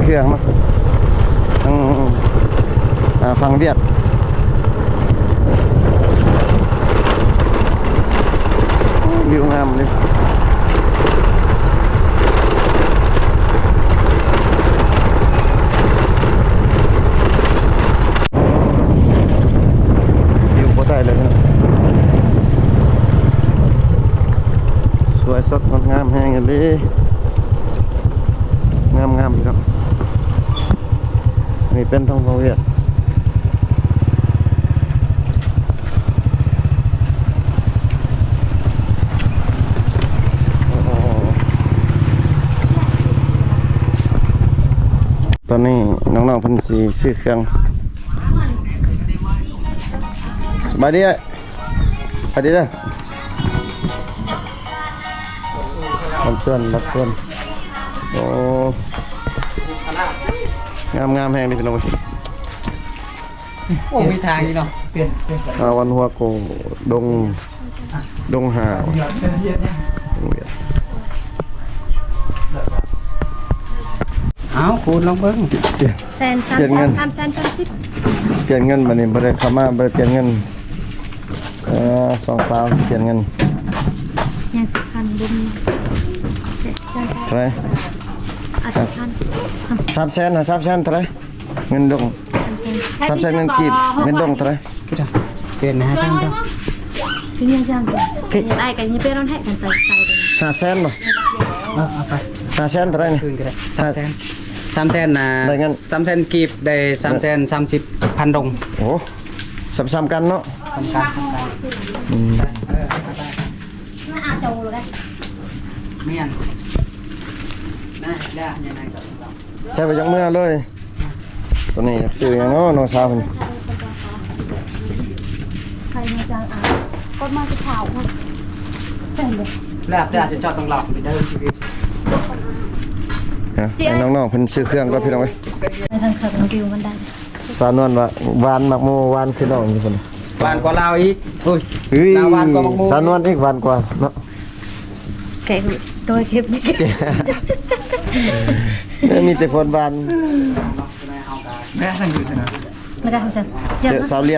ຄື່ອງເນາະ ທາງ ອ່າ ຝັ່ງຫວຽດ. ໂອ້ ວິວງາມເລີຍ. ວິວບໍ່ໄດ້ເລີຍເນາະ ສວຍສົດງົດງາມແຮງອີ່ຫຼີ ງາມໆ ພີ່ນ້ອງ. ນີ້ເປັນທາງຝັ່ງຫວຽດ. ຕອນນີ້ນ້ອງໆ ເພິ່ນຊິຊື້ເຄື່ອງ. ສະບາຍດີ ສະບາຍດີເດີ. ບັດຊວນ ບັດຊວນ ໂອ້ ງາມໆ ແຮງເດ້ພີ່ນ້ອງເອີຍ. ໂອ້ ມີທາງນີ້ເນາະ ປ່ຽນ ປ່ຽນ ອ່າ ວັນຫົວໂກ ດົງ ດົງຫາວ. ອ້າວ ຄູນລອງເບິ່ງ ປ່ຽນ ແສນສາມ ປ່ຽນເງິນ ສາມແສນສາມສິບ ປ່ຽນເງິນ. ບັດນີ້ບໍ່ໄດ້ເຂົ້າມາ ບໍ່ໄດ້ປ່ຽນເງິນ. ເອີ ສອງສາວຊິປ່ຽນເງິນ ຍັງສິບພັນບໍ່ມີ. ເທົ່າໃດ? ອາ ສິບພັນ ສາມແສນ ຫາ ສາມແສນ ເທົ່າໃດ? ເງິນດົງ ສາມແສນ ສາມແສນເງິນກີບ. ເງິນດົງເທົ່າໃດ? ເປັນຫາຈັງ ເປັນຫຍັງຈັງ ເປັນອ້າຍກັນ ເປັນເຮົາໃຫ້ກັນໄປ ໄປກັນ ຫ້າແສນບໍ່? ເອີ ເອົາໄປ ຫ້າແສນ ເທົ່າໃດນີ້? ຄືນກໍໄດ້ ສາມແສນ ສາມແສນນະ ໄດ້ເງິນ ສາມແສນກີບ ໄດ້ສາມແສນສາມສິບພັນດົງ. ໂອ້ ສ່ຳໆ ກັນເນາະ ສ່ຳກັນ ສ່ຳກັນ. ອືມ ເອີ ເອົາໄປ ມາເອົາໂຈເລີຍ ແມ່ນ ນະ ຢ່າ ຢ່າໃຫ້ກັບ ໃຊ້ໄປຈັກເມືອເລີຍ. ຕອນນີ້ຢາກຊື້ຫຍັງເນາະ ນ້ອງສາວເພິ່ນ? ໃຄມາຈັງ ອ່າ ກົດມາຊິຂາວ ເສັ້ນເດ້ ແລ້ວແຕ່ຈະເຈາະຕ້ອງລອກໄປເດີ. ຮະ ໃຫ້ນ້ອງໆ ເພິ່ນຊື້ເຄື່ອງກ່ອນ ພີ່ນ້ອງເອີຍ. ໄປທາງເຄື່ອງ ວິວມັນໄດ້. ສາວນວນວ່າ ຫວານໝາກໂມ ຫວານຄືນ້ອງຢູ່ພຸ້ນ. ຫວານກວ່າລາວອີກ. ໂອ້ຍ ເຮີ້ຍ ລາວຫວານກວ່າໝາກໂມ. ສາວນວນອີກຫວານກວ່າເນາະ. ແກງໂຕເຄັມ ເອີ ມີແຕ່ຄົນຫວານ. ແມ່ນຢູ່ຊັ້ນນະ ມາໄດ້ຊັ້ນ ເຈາະສາວລຽ